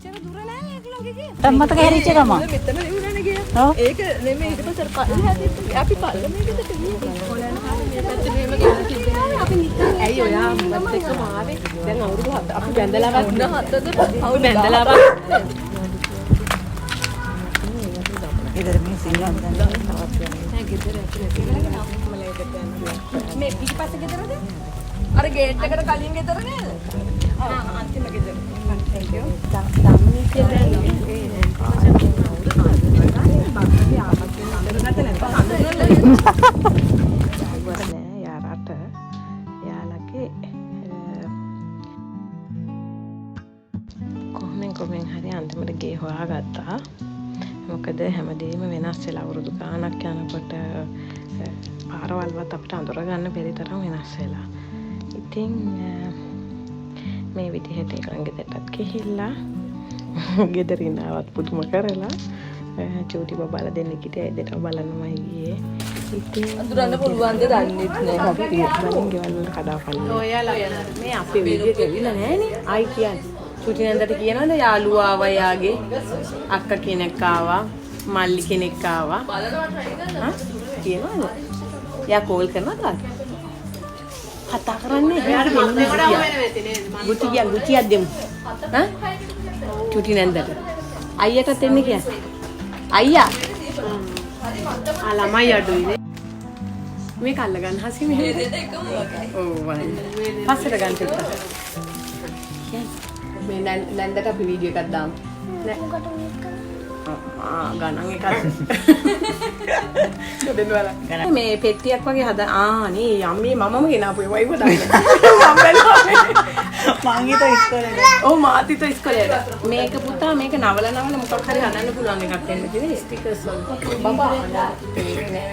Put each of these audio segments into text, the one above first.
එච්චර දුර නෑ ඒගොල්ලන්ගේ ගේ. දැන් මතක හැරිච්ච ගමන්. මෙතන නෙවුනනේ ගේ. ඒක නෙමෙයි ඊට පස්සේ අර පල්ලෙහා තිබ්බ අපි පල්ලමේ ගෙදරට ගියේ. මේ පැත්තේ මෙහෙම ගෙදර තිබ්බේ. අපි නිකන් ඇයි ඔයා මත් එක්කම ආවේ? දැන් අවුරුදු 7 අපි බැඳලාවත් හතද අවු බැඳලාවත් ගෙදර මේ සිංහල නෑ ගෙදර මේ පිටිපස්ස ගෙදරද? අර ගේට් එකට කලින් ගෙදර නේද? ආ අන්තිම ගෙදර. Thank you. නෑ යා රට යාලගේ කොහොමෙන් කොහොමෙන් හරි අන්තිමට ගේ හොයාගත්තා. මොකද හැමදේම වෙනස් වෙලා අවුරුදු ගාණක් යනකොට පාරවල්වත් අපිට අඳුර ගන්න බැරි තරම් වෙනස් වෙලා. ඉතින් මේ විදිහට ඒගොල්ලන් ගෙදරටත් ගිහිල්ලා ගෙදරින් ආවත් පුදුම කරලා චූටි බබාලා දෙන්නෙක් හිටියා. ඒ දෙන්නම බලන්නමයි ගියේ. ඉතින් අඳුරන්න පුළුවන්ද දන්නෙත් නෑ කට්ටිය බලන් ගෙවල් වල කඩාපල්ලා. ඔයාලා මේ අපේ වීඩියෝ එක ඇවිල්ලා නෑනේ. ආයි කියන්නේ. චුටි නන්දට කියනවද යාළුවා ආවා යාගේ අක්කා කෙනෙක් ආවා මල්ලි කෙනෙක් ආවා කියනවද? යා කෝල් කරනවද ඔයාට? කතා කරන්නේ එයාට ගුටි ගියා ගුටියක් දෙමු. හා? චුටි නන්දට. අයියටත් එන්න කියන්න. අයියා. ආ ළමයි අඩුයි නේ. මේක අල්ල ගන්න හසි මෙහෙම. ඔව් බලන්න. පස්සට ගන්න චුට්ටක්. කියන්න. මේ නැන්දට අපි වීඩියෝ එකක් දාමු. නෑ. ආ ගණන් එකක්. දෙන්න බලන්න. මේ පෙට්ටියක් වගේ හද ආ නේ යම්මේ මමම ගෙනාපු ඒවා ඒව දාන්න. මම බැලුවා. මං හිතුවා ඉස්කෝලේ. ඔව් මාත් හිතුවා ඉස්කෝලේ. මේක පුතා මේක නවල නවල මොකක් හරි හදන්න පුළුවන් එකක් වෙන්න තියෙන ස්ටිකර්ස් වගේ. බබා නෑ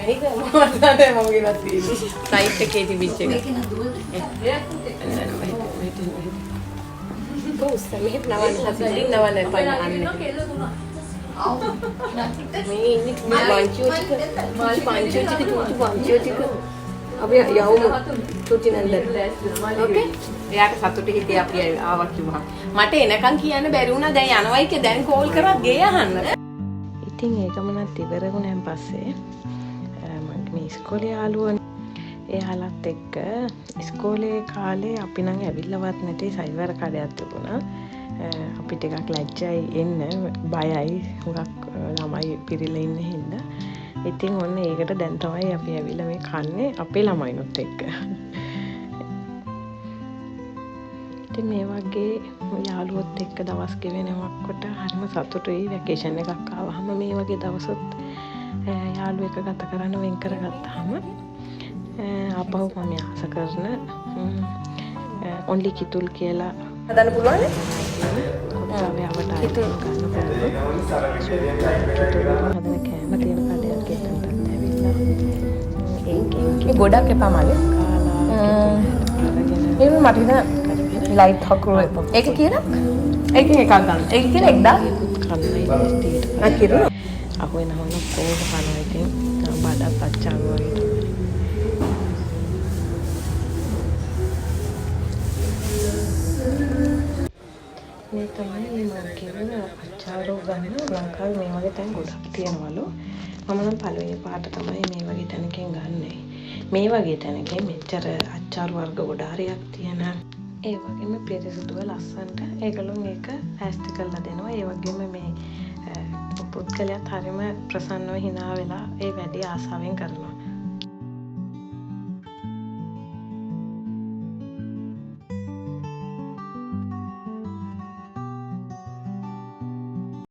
මේක මම දන්නේ මම ගෙනත් තියෙන්නේ. සයිට් එකේ තිබිච්ච එක. මේක නදුවද? කොහොමද මෙහෙට නවන්න හසි නවන්න එපා අන්නේ. මේ ඉන්නේ මංචියෝ ටික මංචියෝ ටික චූටි මංචියෝ ටික අපි යවමු චූටි නන්දට. ඕකේ? එයාට සතුටු හිතේ අපි ආවා කිව්වා. මට එනකන් කියන්න බැරි වුණා දැන් යනවයි කිය දැන් කෝල් කරත් ගේ අහන්න. ඉතින් ඒ ගමනත් ඉවර වුණාන් පස්සේ මගේ මේ ඉස්කෝලේ යාළුවෝ එයාලත් එක්ක ඉස්කෝලේ කාලේ අපි නම් ඇවිල්ලවත් නැති සයිවර කඩයක් තිබුණා. අපි ටිකක් ලැජ්ජයි එන්න බයයි හුඟක් ළමයි පිරිලා ඉන්න හින්දා. ඉතින් ඔන්න ඒකට දැන් තමයි අපි ඇවිල්ලා මේ කන්නේ අපේ ළමයිනුත් එක්ක. ඉතින් මේ වගේ යාළුවොත් එක්ක දවස් ගෙවෙනකොට හරිම සතුටුයි. වැකේෂන් එකක් ආවහම මේ වගේ දවසුත් යාළුවෝ එක්ක ගත කරන්න වෙන් කරගත්තාම ආපහු මම ආස කරන ඔන්ලි කිතුල් කියලා හදන්න පුළුවන් නේ? කොටාවේ අවට ආයෙත් ගන්න පුළුවන්. කිතුල් හදන කෑම තියෙන කඩයක් එතනටත් ඇවිල්ලා ඒකෙන් මේ ගොඩක් එපා මලේ. කාලා අරගෙන එහෙම මට හිතෙන ලයිට් හකුරු එපා. ඒක කියලා? ඒකෙන් එකක් ගන්න. ඒක කියලා 1000 කන්නයි ලෑස්ති ඊට ආ කිරුණා. අහුවෙන හොන කොහොම කනවා ඉතින් බඩත් අච්චාරු වගේ තමයි. මේ තමයි මම කියන අච්චාරු ගන්න ලංකාවේ මේ වගේ තැන් ගොඩක් තියෙනවලු. මම නම් පළවෙනි පාට තමයි මේ වගේ තැනකින් ගන්නෙ. මේ වගේ තැනකින් මෙච්චර අච්චාරු වර්ග ගොඩාරියක් තියෙන ඒ වගේම පිරිසිදුව ලස්සනට ඒගොල්ලෝ මේක ලෑස්ති කරලා දෙනවා. ඒ වගේම මේ පුද්ගලයාත් හරිම ප්‍රසන්නව hina වෙලා ඒ වැඩේ ආසාවෙන් කරනවා.